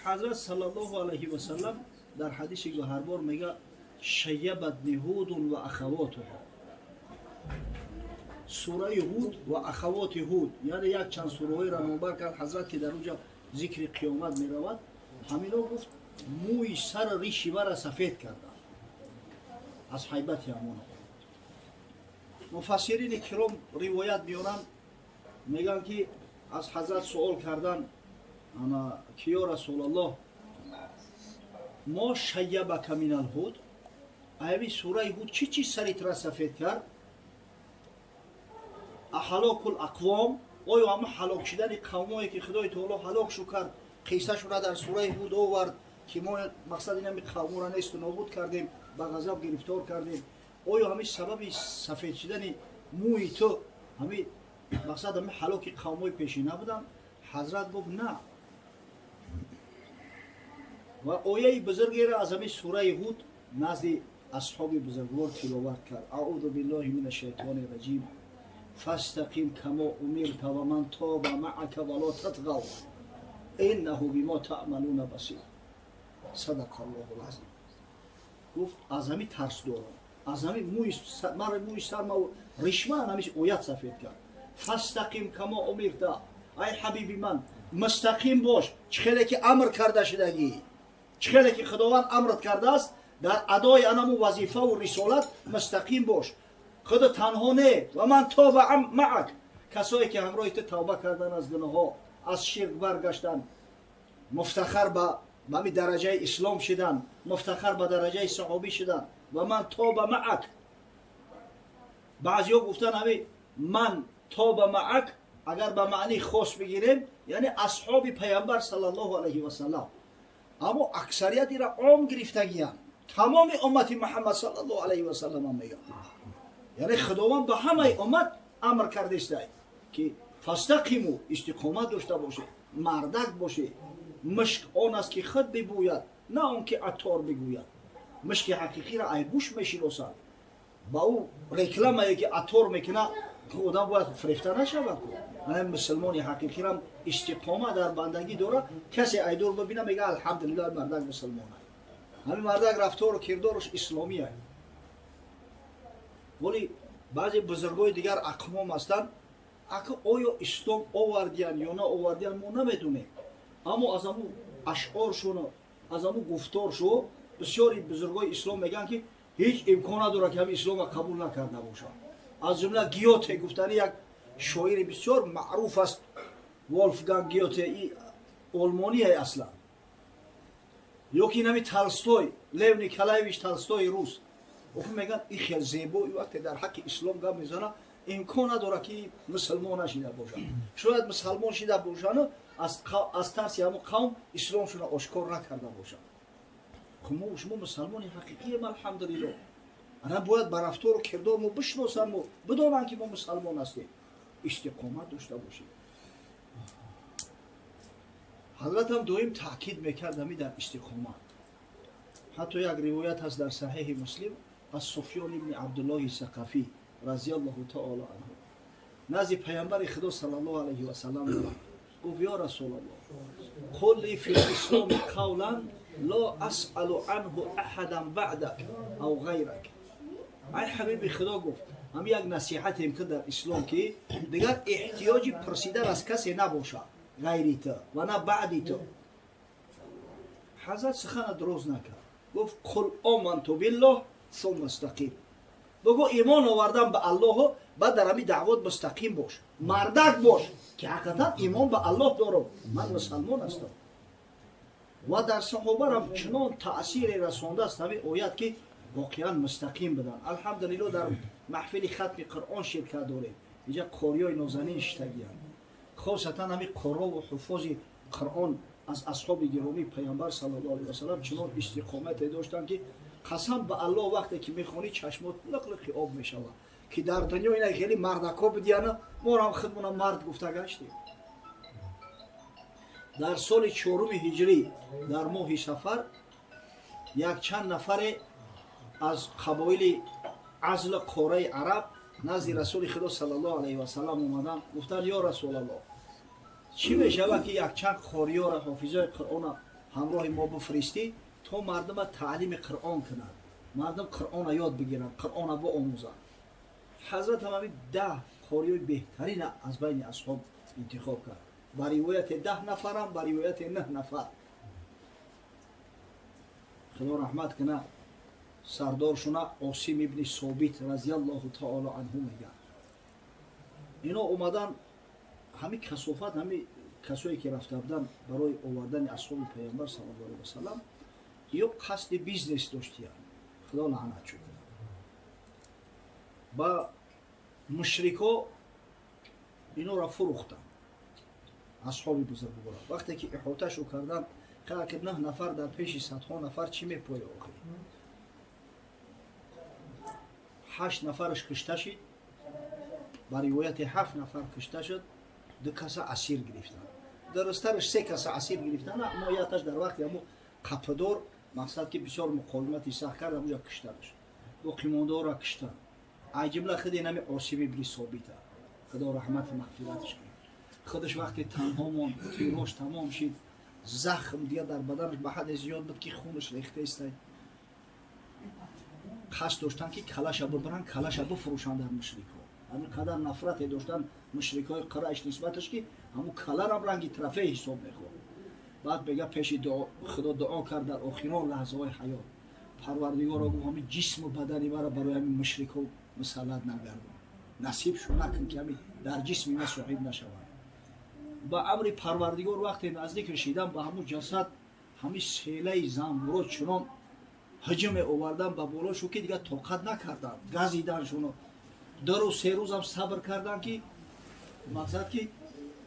Ҳазрат саллаллоҳу алайҳи васаллам дар ҳадиси гӯҳарбор мега: шайябатни ҳудун ва ахавотуҳо. Сураи Ҳуд ва ахавоти Ҳуд, яъне як чанд сураҳоеро номбар кард ҳазрат, ки дар уҷа зикри қиёмат меравад. Ҳамино, гуфт, мӯи сар риши вара сафед карданд аз ҳайбати ҳамоно. Муфассирини киром ривоят меоранд, мегӯянд, ки аз ҳазрат суол кардан, ана ки: ё Расулаллоҳ, мо шайябака минал ҳуд? Аями сураи Ҳуд чӣ чиз саритра сафед кард? Ҳалокул ақвом, оё ҳама ҳалок шудани қавмое, ки Худои Таоло ҳалокшу кард, қиссашура дар сураи Ҳуд овард, ки мо мақсад инами қавмора несту нобуд кардем, ба ғазаб гирифтор кардем, оё ҳамин сабаби сафед шудани мӯи ту ҳамин мақсад ҳамин ҳалоки қавмои пешина буданд? Ҳазрат гуфт: на. Ва ояи бузургеро аз ҳамин сураи Ҳуд назди асҳоби бузургвор тиловат кард: аъузу биллоҳи мина шайтони раҷим, фастақим камо умирта ва ман тоба маъака ва ло татғав иннаҳу бимо таъмалуна басир. Садақа Аллоҳу лазим. Гуфт: аз ҳамин тарс дорам, аз ҳамин мӯи мара, мӯи сарма, ришма ҳамин оят сафед кард. Фастақим камо умирта, ай ҳабиби ман, мустақим бош, чӣ хеле ки амр карда шудагӣ, чӣ хеле ки Худованд амрат кардааст, дар адои анаму вазифаву рисолат мустақим бош. Худо танҳо не, ва ман тоба маак, касое ки ҳамроҳи ту тавба кардан, аз гуноҳҳо, аз ширк баргаштан, муфтахар ба ҳами дараҷаи ислом шидан, муфтахар ба дараҷаи саҳобӣ шидан. Ва ман тоба маак, баъзеҳо гуфтан, ҳами ман тоба маак агар ба маънии хос бигирем, яъне асҳоби Паямбар саллаллоҳу алайҳи васаллам, аммо аксарият ира ом гирифтагиянд, тамоми уммати Муҳаммад саллаллоҳу алайҳи васаллам мегӯянд. Яъне Худованд ба ҳамаи уммат амр кардестай, ки фастақиму, истиқомат дошта бошед, мардак бошед. Мушк он аст, ки худ бибӯяд, на он ки аттор бигӯяд. Мушки ҳақиқиро айбуш мешиносад. Ба ӯ рекламае, ки аттор мекунад, одам бояд фирефта нашавад. Мусулмони ҳақиқирам истиқома дар бандагӣ дорад. Касе айдур бибина, мега: алҳамдулилла, мардак мусулмон. Ҳамин мардак рафтору кирдоруш исломия. Вале баъзе бузургои дигар ақвом ҳастанд, ака, оё ислом овардиян ё наовардиян, мо намедонем, аммо аз ҳамун ашъоршону аз ҳамун гуфторшо бисёри бузургои ислом мегӯянд, ки ҳеҷ имкон надорад, ки ҳамин исломро қабул накарда бошад. Аз ҷумла Гёте гуфтани як шоири бисёр маъруф аст, Волфганг Гёте, олмония аслан, ё ки инами Толстой, Лев Николаевич Толстои рус. Охи мегӯянд, ин хел зебо вақте дар ҳаққи ислом гап мезана, имкон надорад, ки мусулмон нашида бошад. Шояд мусалмон шида бошану аз тарси ҳамон қавм исломшуна ошкор накарда бошад. Мо шумо мусалмони ҳақиқием, алҳамдулилло. Ана бояд ба рафтору кирдор мо бишносанд, мо бидонанд, ки мо мусалмон ҳастем, истиқомат дошта бошем. Ҳазратам доим таъкид мекард ҳами дар истиқомат. Ҳатто як ривоят ҳаст дар Саҳеҳи Муслим аз Суфён ибни Абдуллоҳи Сақафӣ разиаллоҳу таоло анҳу. Назди Паямбари Худо саллаллоҳу алайҳи васаллам гуфт: ё Расулаллоҳ, қул ли фи лисломи қавлан ло асъалу анҳу аҳадан баъдак ав ғайрак. Ай ҳабиби Худо, гуфт, ҳам як насиҳатем ки дар ислом, ки дигар эҳтиёҷи пурсидан аз касе набошад ғайри ту ва на баъди ту. Ҳазрат сухана дроз накард, гуфт: қул оманту биллоҳ сумма истақим. Бугӯ имон овардан ба Аллоҳу, баъд дар ҳамин даъвот мустақим бош, мардак бош, ки ҳақиқатан имон ба Аллоҳ дорам, ман мусалмон ҳастам. Ва дар саҳобарам чунон таъсире расондааст ҳамин оят, ки воқеан мустақим буданд. Алҳамдулилло, дар маҳфили хатми Қуръон ширкат дорем. Инҷа қориёи нозанин шитагиянд, хосатан ҳамин қуррову ҳуффози Қуръон аз асҳоби гиромии Паямбар саллаллоҳу алайҳи васалам чунон истиқомате доштанд, ки қасам ба Аллоҳ, вақте ки мехонӣ, чашмот лиқ-лиқи об мешавад, ки дар дунё ина хеле мардако будияна, моро худмона мард гуфта гаштем. Дар соли чоруми ҳиҷрӣ, дар моҳи сафар, якчанд нафаре аз қабоили азла қораи араб назди Расули Худо саллаллоҳу алайҳи васалам омаданд. Гуфтанд: ё Расулаллоҳ, чӣ мешавад, ки якчанд қориёра, ҳофизои Қуръона ҳамроҳи мо бифристӣ то мардума таълими Қуръон кунад, мардум Қуръона ёд бигиранд, Қуръона биомӯзанд. Ҳазрат ҳам ҳамин 10 қориёи беҳтарина аз байни асҳоб интихоб кард. Ба ривояте 10 нафарам, ба ривояте 9 нафар. Худо раҳмат куна сардоршуна Осим ибни Собит разиаллоҳу таоло анҳу мегӯяд. Ино омадан ҳамин касофат, ҳамин касое ки рафта буданд барои овардани асҳоби Паёмбар саллаллоҳу алайҳи васаллам, ё қасди бизнес доштиянд. Худо лаънатшон кунад. Ба мушрико инора фурӯхтанд асҳоби бузургвора. Вақте ки иҳоташу карданд, ки 9 нафар дар пеши садҳо нафар чӣ мепоя охир? 8 нафараш кушта шид, ба ривояти 7 нафар кушта шуд, 2 каса асир гирифтанд. Дурусттараш 3 каса асир гирифтанд, аммо якташ дар вақти ҳамо қапидор мақсад ки бисёр муқовимати сахт кард, ҳамуҷа куштанаш. Боқимондаҳоро куштанд. Ай ҷумла худи нами Осим ибни Собита. Худо раҳмати мағфираташ кунад. Худаш вақте танҳо монд, тирош тамом шид, захм дига дар баданаш ба ҳадде зиёд буд ки хунаш рехта истай. Қасд доштанд ки калаша бибаранд, калаша бифурӯшанд дар мушрикҳо. Ҳамин қадар нафрате доштанд мушрикҳои Қурайш нисбаташ ки ҳамун каларам ранги трофей ҳисоб мехӯрд. Баъд мега пеши Худо дуо кард дар охирон лаҳзаҳои ҳаёт. Парвардигоро гуфт ҳамин ҷисму бадани мара барои ҳамин мушрикҳо мусаллат нагардон. Насиб шу накун ки ҳамин дар ҷисми ма соҳиб нашаванд. Ба амри Парвардигор вақте наздик шидан ба ҳамун ҷасад, ҳамин селаи занбуро чунон ҳуҷуме овардан ба болошу ки дигар тоқат накарданд, газиданшуно. 2 рӯз 3 рӯзам сабр карданд ки мақсад ки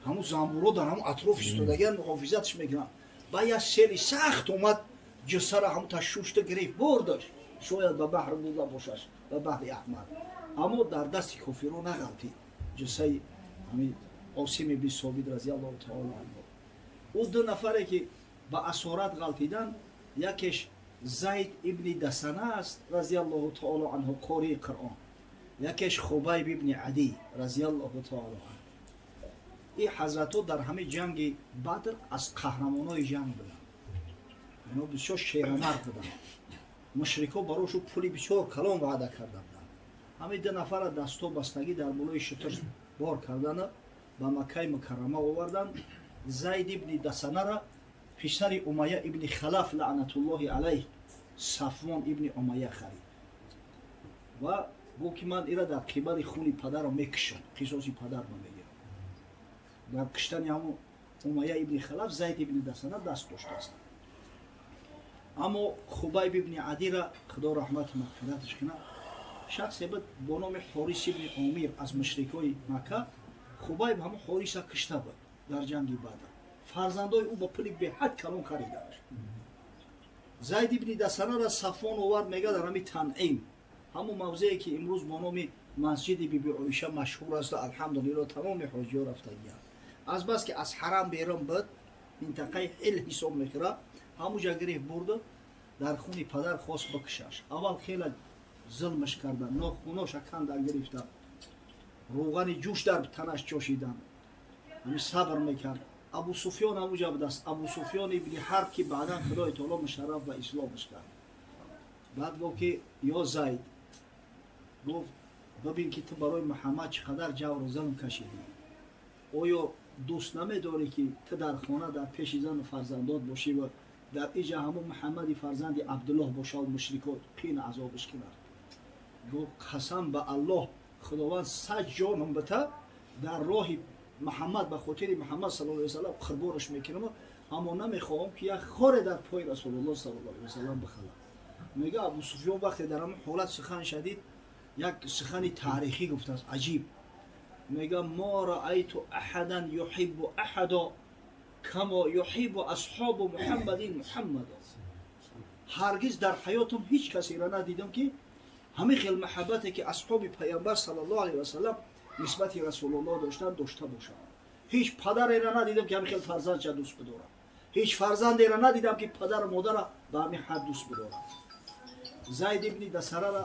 ҳамун занбуро дар ҳамун атроф истодагиан муҳофизатш мекунанд. Ба як сели сахт омад, ҷуссара ҳамун та шушта гирифт, бурдаш. Шояд ба баҳр бурда бошаш, ба баҳри Аҳмад. Аммо дар дасти кофиро нағалтид ҷуссаи ҳамин Осим ибни Собит разиаллоҳу таоло анҳу. Ӯ 2 нафаре ки ба асорат ғалтиданд, якеш Зайд ибни Дасана аст разиаллоҳу таоло анҳу, қории Қуръон, якеш Хубайб ибни Адӣ разиаллоҳу таоло анҳу. Ин ҳазратҳо дар ҳамин ҷанги Бадр аз қаҳрамонои ҷанг буданд. Ино бисёр шерамард буданд. Мушрикҳо барошу пули бисёр калон ваъда карда буданд. Ҳамин 2 нафара дасто бастагӣ дар болои шутур бор кардана ба Маккаи Мукаррама оварданд. Зайд ибни Дасанара писари Умайя ибни Халаф лаънатуллоҳи алайҳ Сафвон ибни Умайя харид ва гуфт ки ман ира дар қибали хуни падарам мекушам, қисоси падарма мегирам. Дар куштани ҳамун Умайя ибни Халаф Зайд ибни Дасана даст доштааст. Аммо Хубайб ибни Адира Худо раҳмату мағфираташ кунад, шахсе буд бо номи Ҳорис ибни Омир аз мушрикои Макка. Хубайб ҳамун Ҳориса кушта буд дар ҷанги Бадр. Фарзандои ӯ ба пули беҳад калон хариданаш. Зайд ибни Дасанара Сафвон овард, мега дар ҳамин Танъим, ҳамун мавзее ки имрӯз бо номи масҷиди Биби Оиша машҳур аст, алҳамдулилло тамоми ҳоҷиҳо рафтагианд. Аз бас ки аз ҳарам берун буд, минтақаи ҳил ҳисоб мехӯрад, ҳамуҷа гирифт бурду дар хуни падар хост бикушаш. Аввал хеле зулмаш кардан, нохуноша кандан гирифта, рӯғани ҷӯш дар танаш ҷошидан. Ҳамин сабр мекард. Абу Суфён ҳамуҷа будааст. Абу Суфён ибни Ҳарб ки баъдан Худои таоло мушарраф ба исломаш кард. Баъд гуфт ки ё Зайд, гуфт бибин ки ту барои Муҳаммад чӣ қадар ҷавру зулм кашидӣ. Оё дӯст намедорӣ ки ту дар хона дар пеши зану фарзандот бошӣ ва дар иҷа ҳамун Муҳаммади фарзанди Абдуллоҳ бошаву мушрикот қин азобиш кунад? Гуфт қасам ба Аллоҳ, Худованд 100 ҷоном бита дар роҳи Муҳаммад ба хотири Муҳаммад саллаллоҳу алайҳи васаллам қурбонаш мекунам, аммо намехоҳам ки як хоре дар пои Расулуллоҳ саллаллоҳу алайҳи васаллам бихалад. Мега Абу Суфён вақте дар ҳамин ҳолат сухан шадид, як сухани таърихӣ гуфтааст, аҷиб. Мега мо раайту аҳадан юҳиббу аҳада камо юҳиббу асҳобу Муҳаммадин Муҳаммада. Ҳаргиз дар ҳаётам ҳеҷ касеро надидам ки ҳамин хел маҳаббате ки асҳоби Паёмбар саллаллоҳу алайҳи васаллам нисбати Расулуллоҳ доштанд дошта бошанд. Ҳеҷ падареро надидам ки ҳамин хел фарзандша дӯст бидорад. Ҳеҷ фарзандеро надидам ки падару модарро ба ҳамин ҳад дӯст бидорад. Зайд ибни Дасарара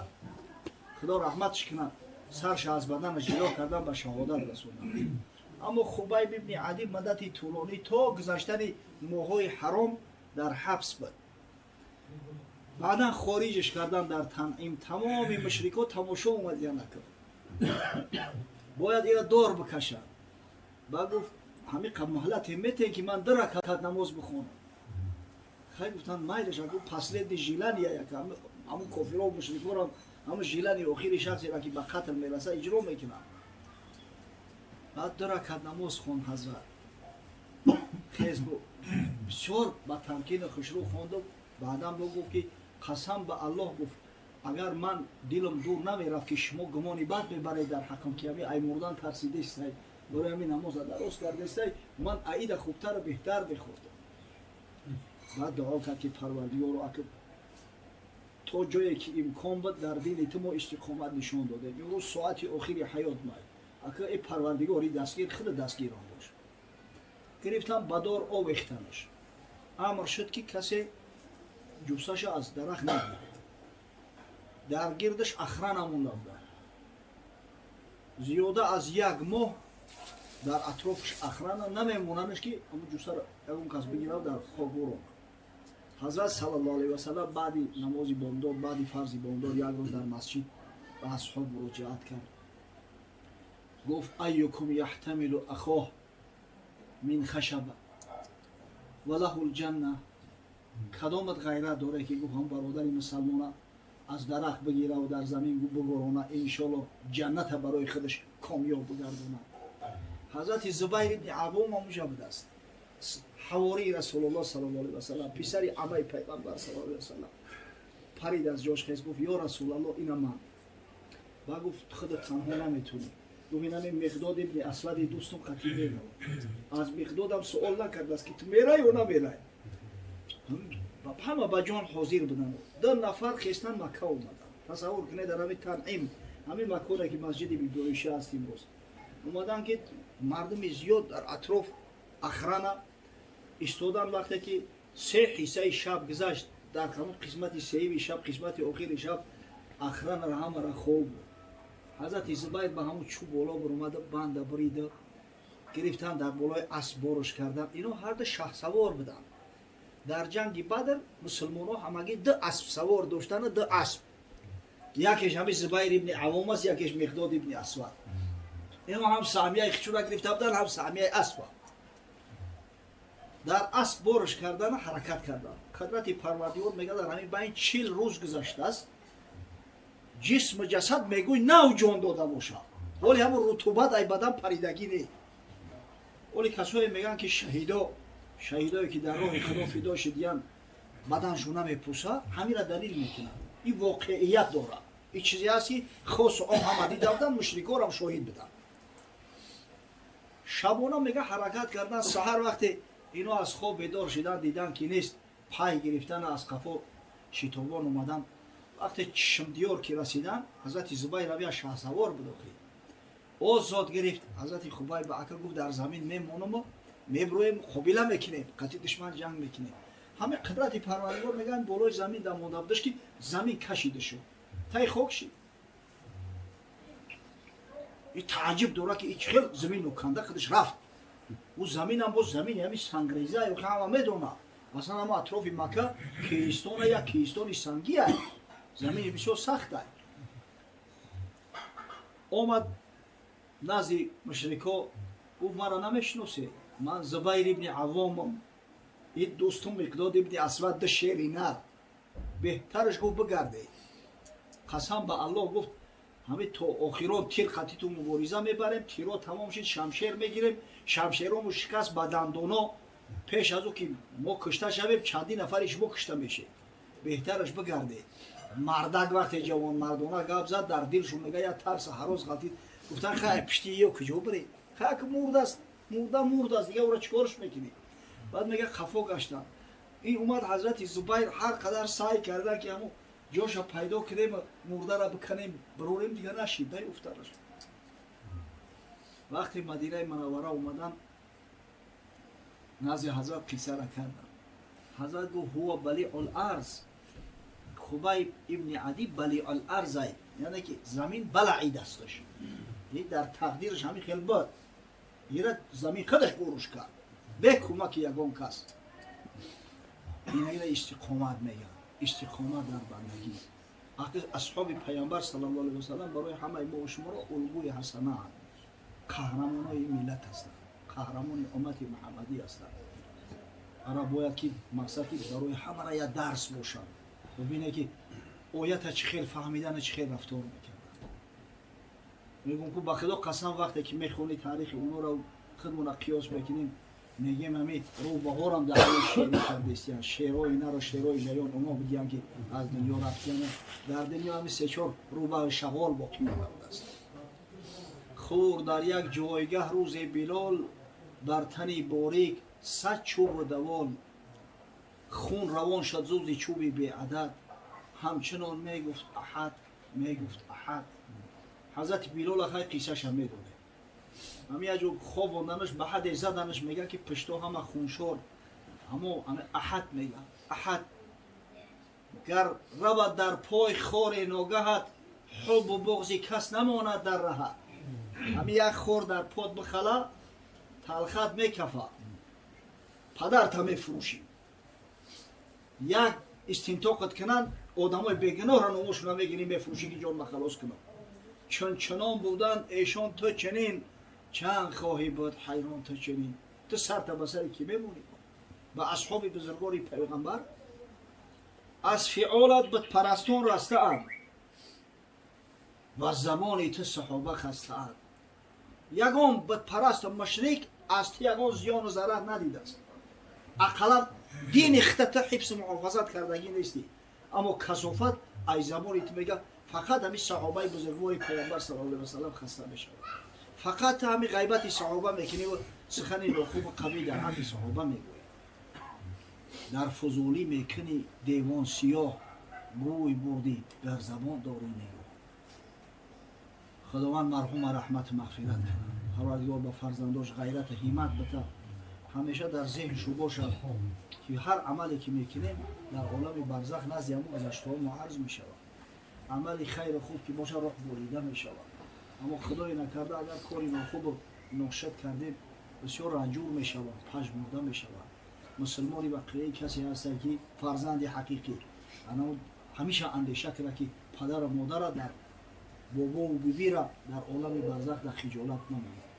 Худо раҳматш кунад, сарша аз баданаш ҷило кардан ба шаҳодат расонад. Аммо Хубайб ибни Адӣ муддати тӯлонӣ то гузаштани моҳҳои ҳаром дар ҳабс буд. Баъдан хориҷш кардан дар Танъим, тамоми мушрико тамошо омадия накард. Бояд ира дор бикашад. Ба гуфт, ҳамин муҳлате метен, ки ман ду ракат намоз бихонам. Хай, гуфтанд, майлаш. Гуфт, последний желание як ҳамун кофиро, мушрикоро, ҳамун желание охири шахсеро, ки ба қатл мераса, иҷро мекунам. Баъд ду ракат намоз хонд. Ҳазрат хез бисёр ба тамкину хушрӯ хонду баъдан бо гуфт, ки қасам ба Аллоҳ, гуфт, агар ман дилам дур намерафт, ки шумо гумони бад мебаред дар ҳаққам, ки ҳами ай мурдан тарсидестай, барои ҳамин намоза дароз кардестай, ман аида хубтару беҳтар мехондам. Баъд дуо кард, ки Парвардигоро, ака то ҷое ки имкон буд, дар дини ту мо истиқомат нишон додем, имрӯз соати охири ҳаёт май, ака э Парвардигори, дастгир худ дастгирон бош. Гирифтан, ба дор овехтанаш. Амр шуд, ки касе ҷуссаша аз дарахт нагирад. Дар гирдаш охрана монда буда. Зиёда аз як моҳ дар атрофаш охрана намемонанаш, ки ҳамун ҷуссаро ягон кас бигирад, дар хок бурона. Ҳазрат саллаллоҳу алайҳи васалам баъди намози бомдод, баъди фарзи бомдод, як рӯз дар масҷид ба асҳоб муроҷиат кард. Гуфт: أيكم يحتمل أخاه من خشبة وله الجنة. Кадомат ғайрат доре, ки, гуфт, ҳам бародари мусалмона аз дарахт бигираву дар замин бигурона, иншолло ҷанната барои худаш комёб бигардона? Ҳазрати Зубайр ибни Авом ҳамуҷа будааст, ҳавории Расулуллоҳ саллаллоҳу алайҳи васалам, писари амаи Пайғамбар саллаллоҳу алайҳи васалам. Парид аз ҷош, хез, гуфт: «Ё Расулаллоҳ, ина ман». Ба гуфт: «Худат танҳо наметунӣ». Гуфт: «Инами Миқдод ибни Асвади дӯстум қатӣ меравад». Аз Миқдодам суол накардааст, ки ту мерай ё намерай. Ҳама ба ҷон ҳозир буданд. Ду нафар хестан, Макка омаданд. Тасаввур кунед, дар ҳамин Танъим, ҳамин маконе, ки масҷиди Биби Оиша аст имрӯз, омаданд, ки мардуми зиёд дар атроф охрана истодан. Вақте ки се ҳиссаи шаб гузашт, дар ҳамон қисмати сеюми шаб, қисмати охири шаб, охранаро ҳамара хоб буд. Ҳазрати Зубайр ба ҳамон чӯб боло буромада, банда бурида, гирифтан, дар болои асп боруш кардан. Ино ҳарду шаҳсавор буданд. Дар ҷанги Бадр мусулмонҳо ҳамагӣ ду аспсавор доштану ду асп. Якеш ҳами Зубайр ибни Авом аст, якеш Миқдод ибни Асвад. Ино ҳам саҳмияи хичура гирифта буданд, ҳам саҳмияи аспа. Дар асп борш кардану ҳаракат кардан. Қудрати Парвардигор, мега, дар ҳамин байн 40 рӯз гузаштааст, ҷисму ҷасад мегӯй нав ҷон дода бошад. Ҳоли ҳамун рутубат ай бадан паридагӣ не. Оли касое мегӯянд, ки шаҳидо, шаҳидое, ки дар роҳи Худо фидо шидиян, баданшон намепӯса, ҳамира далил мекунанд. Ин воқеият дорад. Ин чизе ҳаст, ки хосу ом ҳама дида буданд, мушрикорам шоҳид буданд. Шабона, мега, ҳаракат кардан. Саҳар вақте ино аз хоб бедор шидан, дидан, ки нест. Пай гирифтан, аз қафо шитобон омадан. Вақте чишмдиёр ки расидан, ҳазрати Зубайр равия шаҳсавор буд, охи озод гирифт. Ҳазрати Хубайб ба ака гуфт: «Дар замин мемонаму меброем, муқобила мекунем, қатъи душман ҷанг мекунем». Ҳамин қудрати Парвардигор, мегӯянд, болои замин дамонда будаш, ки замин кашида шуд, таи хок шид. И тааҷиб дорад, ки чӣ хел замину канда худаш рафт. Ӯ заминам боз замини ҳами сангреза, ҳама медонад. Масалан, ҳама атрофи Макка кӯҳистона, як кӯҳистони сангия, замини бисёр сахта. Омад назди мушрико, гуфт: «Маро намешиносед? Ман Зубайр ибни Аввомам, ин дӯстум Миқдод ибни Асвад, ду шери нар. Беҳтараш, гуфт, бигардед. Қасам ба Аллоҳ, гуфт, ҳамин то охирон тир қатиту мубориза мебарем. Тиро тамом шид, шамшер мегирем. Шамшерому шикаст ба дандоно, пеш аз ӯ ки мо кушта шавем, чандин нафари шумо кушта мешед. Беҳтараш бигардед». Мардак вақте ҷавонмардона гап зад, дар дилшон, мега, як тарса ҳарос ғалтид. Гуфтан: «Хай, пишти ё куҷо бирем? Хай, ки мурдаст, мурда мурдаст, дига ӯро чӣ корш мекунӣ?» Баъд, мега, хафо гаштанд. Ин омад ҳазрати Зубайр, ҳар қадар саъй кардан, ки ҳамун ҷоша пайдо кунем, мурдара биканем, бирорем, дига нашид, наёфтараш. Вақте Мадинаи Манаввара омадан, назди ҳазрат қиссара карданд. Ҳазрат гуфт: «هو بليع الأرض». Хубайб ибни Ади بليع الأرض ай, яъне ки замин балаи дасташ, дар тақдираш ҳамин хел буд. Ира замин худаш буруш кард бе кӯмаки ягон кас. Инагира истиқомат мегӯянд, истиқомат дар бандагӣ. Асҳоби пайғамбар саллаллоҳу алайҳи васаллам барои ҳамаи мо шуморо улгӯи ҳасанаанд, қаҳрамонои миллат ҳастанд, қаҳрамони уммати муҳаммадӣ ҳастанд. Ара бояд ки мақсад ки барои ҳамара як дарс бошад. Бибине ки оята чӣ хел фаҳмидана, чӣ хел рафтор мекарданд. Мегӯм ку, ба Худо қасам, вақте ки мехонӣ таърихи онҳоро, худмона қиёс мекунем, мегем ҳами рӯбаҳорам дар ҳоли шеърӣ кардестиян, шеърҳои наро, шеърҳои ҷаён онҳо будиян ки аз дунё рафтиян. Дар дунё ҳами се-чор рӯбаҳи шағол боқӣ монда будааст. Хӯр дар як ҷойгаҳ рӯзе Билол, бар тани борик 100 чӯбу давол, хун равон шуд зузи чӯби беадад, ҳамчунон мегуфт аҳад, мегуфт аҳад. Ҳазрати Билол ахай қиссаша медонем. Ҳами як ҷо хобонданаш, ба ҳаде заданаш, мегӯяд ки пушто ҳама хуншор, ҳамо аҳад мегӯяд, аҳад. Гар равад дар пой хоре ногаҳат, ҳуббу буғзи кас намонад дар раҳат. Ҳами як хор дар под бихала, талхат мекафад, падарта мефурӯшӣ. Як истинтоқат кунанд, одамои бегуноҳро номошона мегирӣ, мефурӯшӣ ки ҷон махалос кунанд. Чун чунон буданд эшон, ту чунин чанд хоҳӣ буд ҳайрон, ту чунин. Ту сарта ба сари кӣ мемонӣ? Ба асҳоби бузургвори пайғамбар. Аз фиолат бутпарастон растаанд ва замони ту саҳоба хастаанд. Ягон бутпарасту мушрик аз ту ягон зиёну зарар надидааст. Ақаллан дини хита ту ҳифзу муҳофазат кардагӣ нестӣ, аммо касофат ай замони ту мега, фақат ҳами саҳобаи бузургвори пайғамбар саллаллоҳу алайҳи васаллам хаста мешавад. Фақат ту ҳами ғайбати саҳоба мекунӣ, сухани нохубу қавӣ дар ҳаққи саҳоба мегӯӣ. Дар фузулӣ мекунӣ девон сиёҳ, гӯй бурдӣ гар забон дорӣ нигоҳ. Худованд марҳума раҳмату мағфират кунад. Парвардигор ба фарзандош ғайрату ҳиммат бита. Ҳамеша дар зеҳн шу бошад ки ҳар амале ки мекунем, дар олами барзах назди ҳамон гузаштаҳо муарриз мешавад. Амали хайру хуб ки бошад, роҳ бурида мешавад, аммо худое накарда агар кори нохубу ношад кардем, бисёр ранҷур мешавад, пажмурда мешавад. Мусулмони вақеи касе ҳастад ки фарзанди ҳақиқӣ ҳамеша андеша кунад ки падару модара, дар бобову бибира дар олами барзах дар хиҷолат намонад.